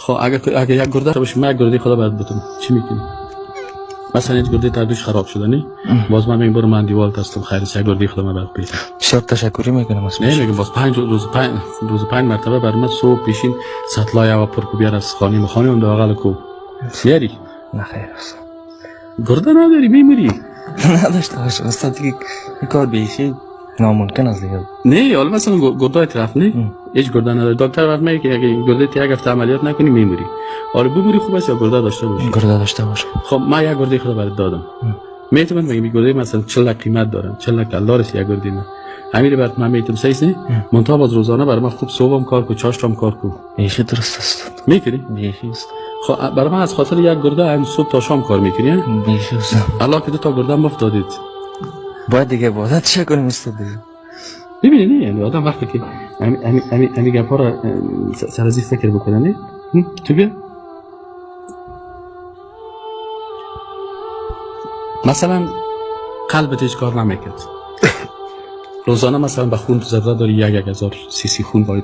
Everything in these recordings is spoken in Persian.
خب اگه یک گرده باشه، من یک گرده خدا برات بتم، چی میکنی؟ مثلا یک گرده تردوش خراب شده نی؟ باز من میگم برو من دیوال هستم، خیر یک گرده خدا من برات بیتم. بسیار تشکری میکنم از نه میگم باز 5 روز 5 مرتبه بر من صبح پیشین سطلای هوا پر کو بیار از خانه مخانه اون داغل کو میاری؟ نه خیر استاد. گرده نداری میمیری. نداشته باش استاد، دیگه این کار بیشی ناممکن است دیگه. نه حالا مثلا گرده طرف نه هیچ گرده نداری، دکتر برات میگه که اگه گرده یک هفته عملیات نکنی میمیری. آره بمیری خوب است یا گرده داشته باشی؟ گرده داشته باشم. خب من یک گرده خدا برات دادم، میتونم بگم گرده مثلا 40 قیمت دارم، 40 دلار است یک گرده من. همین برات من میتونم سیس نه منتها باز روزانه برای من خوب صبحم کار کو، چاشتم کار کو. بیشی درست است. میکنی؟ بیشی است. خب برای من از خاطر یک گرده هم صبح تا شام کار میکنی؟ بیشی است. الله که دو تا گرده مفت دادید. باید دیگه عبادت چه کنیم استاد دیگه؟ ببینید نه یعنی آدم وقتی که امی گپا را سر از فکر بکنه نه؟ تو بیا مثلا قلبت هیچ کار نمیکرد، روزانه مثلا به خون ضرورت داری 1000 سی سی خون باید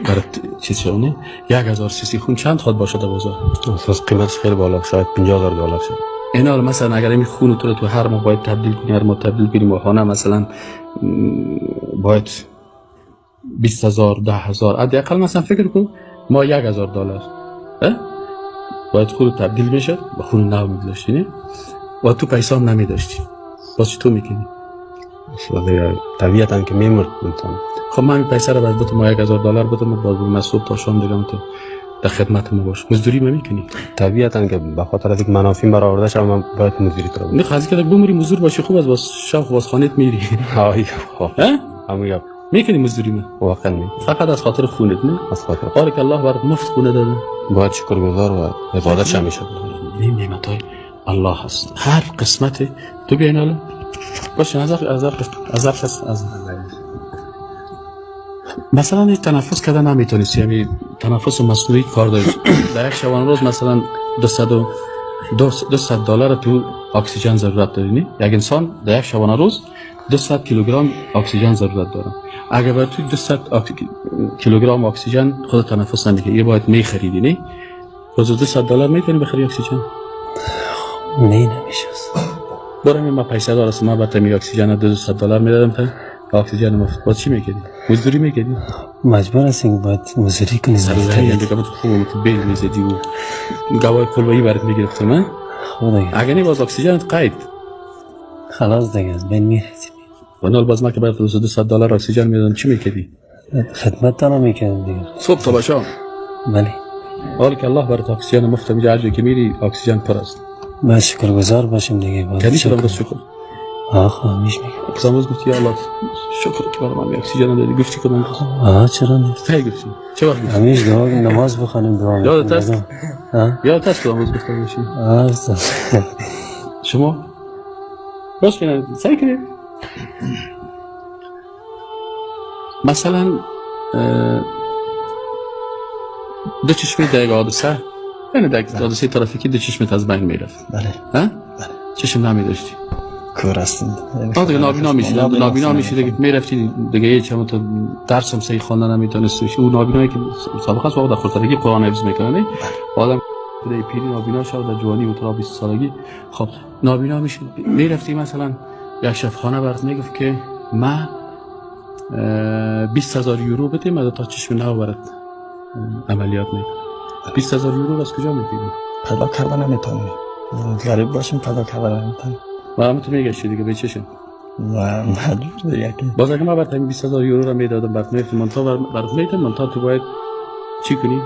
برات چیز شونه، 1000 سی سی خون چند خواد باشه در بازار؟ اساس قیمتش خیلی بالا، شاید 50000 دلار شد. اینا رو مثلا اگر این خون تو هر ماه باید تبدیل کنی، هر ماه تبدیل کنی، ماهانه مثلا باید 20000 10000 حداقل مثلا فکر کن ما 1000 دلار باید خون تبدیل میشد با خون نو میگذاشتی نه؟ و تو پیسه هم نمیداشتی، باز چطور میکنی؟ طبیعتا که میمرد انسان. خب من این پیسه رو باید بتم، ما 1000 دلار بتم، باز من صبح تا شام دیگه تو در خدمت ما باش. مزدوری ما میکنی؟ طبیعتا که به خاطر از اینکه منافع برآورده شد من باید مزدوری کنم. نه خاصی که بمیری مزدور باشی خوب است، باز شب باز خانه‌ت میری. های خب همون میکنی مزدوری ما؟ واقعا نه، فقط از خاطر خونت نه؟ از خاطر بارک الله برات مفت خونه داده، باید شکرگزار و عبادت همیشه. این نعمت‌های الله هست هر قسمت تو بیاین حالا باشه نظر از از مثلا یک تنفس کردن نمیتونستی، یعنی تنفس مصنوعی کار داری در یک شبانه روز مثلا 200 دلار تو اکسیژن ضرورت داری نه؟ یک انسان در یک شبانه روز 200 کیلوگرم اکسیژن ضرورت داره. اگر بر تو 200 کیلوگرم اکسیژن خود تنفس نمیکنی، یه باید میخریدی نه؟ روز 200 دلار میتونی بخری اکسیژن؟ نه نمیشه. برای من پیسه دارم، من با تمی اکسیژن 200 دلار میدادم تا اکسیژن مفت. باز چی میکردی؟ مزدوری میکردی؟ مجبور هستیم باید مزدوری کنیم. سر دیگه تو خوب تو بیل میزدی و گوای قلبی برات میگرفتم. ها خب دیگه اگه نه باز اکسیژن قید خلاص دیگه از بین میرسیم. و باز ما که برات 200 دلار اکسیژن میدادم چی میکردی؟ خدمت تا نمیکردم دیگه صبح تا شام. بله حالا که الله برات اکسیژن مفت میده، هر جایی که میری اکسیژن پر است. ما شکرگزار باشیم دیگه. کدی شدم بس شکر. آخ همیش میگم. کدام گفتی یا الله شکر که برام من اکسیژن دادی؟ گفتی کدام؟ آها چرا نه؟ کی گفتی؟ چه وقت گفتی؟ همیش دعا نماز بخوانیم دعا. یادت است؟ ها؟ یادت است کدام روز گفته باشی؟ آه شما باش کنید سعی کنید مثلا دو چشمی در یک حادثه، یعنی در یک حادثه ترافیکی دو چشمت از بین میرفت. بله. ها؟ بله. چشم نمیداشتی. کور هستم. آه دیگه نابینا میشی، نابینا میشی دیگه، میرفتی دیگه هیچ هم تو درس هم صحیح خواندن نمیتونستی. اون نابینایی که سابقا است واقعا در خردسالگی قرآن حفظ میکنه، آدم در پیری نابینا شد، در جوانی و تا 20 سالگی خب نابینا میشی، میرفتی مثلا یک شفخانه برات میگفت که ما 20000 یورو بده من تا چشم نو برات عملیات میکنم. 20000 یورو از کجا میگیری؟ پیدا کردن نمیتونی. غریب باشیم پیدا کردن نمیتونی. و هم تو میگشتی دیگه به چشم. و مجبور دیگه. باز اگه من برات 20000 یورو رو میدادم برات میفتم، من تا برات میدم، من تا تو باید چی کنی؟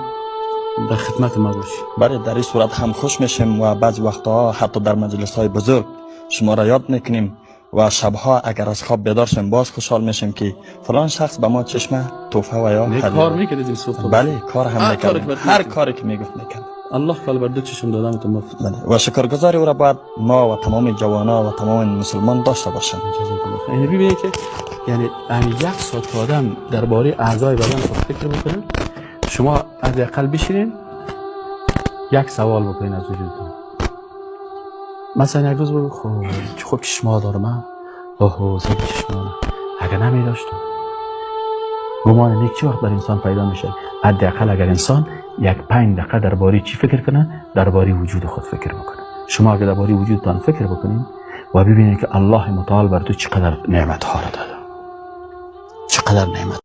در خدمت ما باشی. بله در این صورت هم خوش میشیم و بعضی وقتها حتی در مجلس های بزرگ شما را یاد میکنیم و شبها اگر از خواب بیدار شیم باز خوشحال میشیم که فلان شخص به ما چشمه توفه و یا هدیه. کار میکردید این صبح؟ بله کار هم میکردیم، هر کاری که میگفت میکرد. الله کال بر دو چشم دادم تو مفت. بله و شکرگزاری او را باید ما و تمام جوانا و تمام مسلمان داشته باشیم. یعنی ببینید که یعنی یک ساعت آدم درباره اعضای بدن خود فکر میکنه، شما حداقل بشینین یک سوال بکنین از وجودتون. مثلا یک روز بگو خب چشما دارم، اوه زیاد چشما، اگر نمی داشتم. گمان نیک چه وقت بر انسان پیدا میشه؟ حداقل اگر انسان یک 5 دقیقه درباره چی فکر کنه؟ درباره وجود خود فکر بکنه. شما اگه درباره وجودتان فکر بکنین و ببینید که الله متعال بر تو چقدر نعمت ها را داده، چقدر نعمت.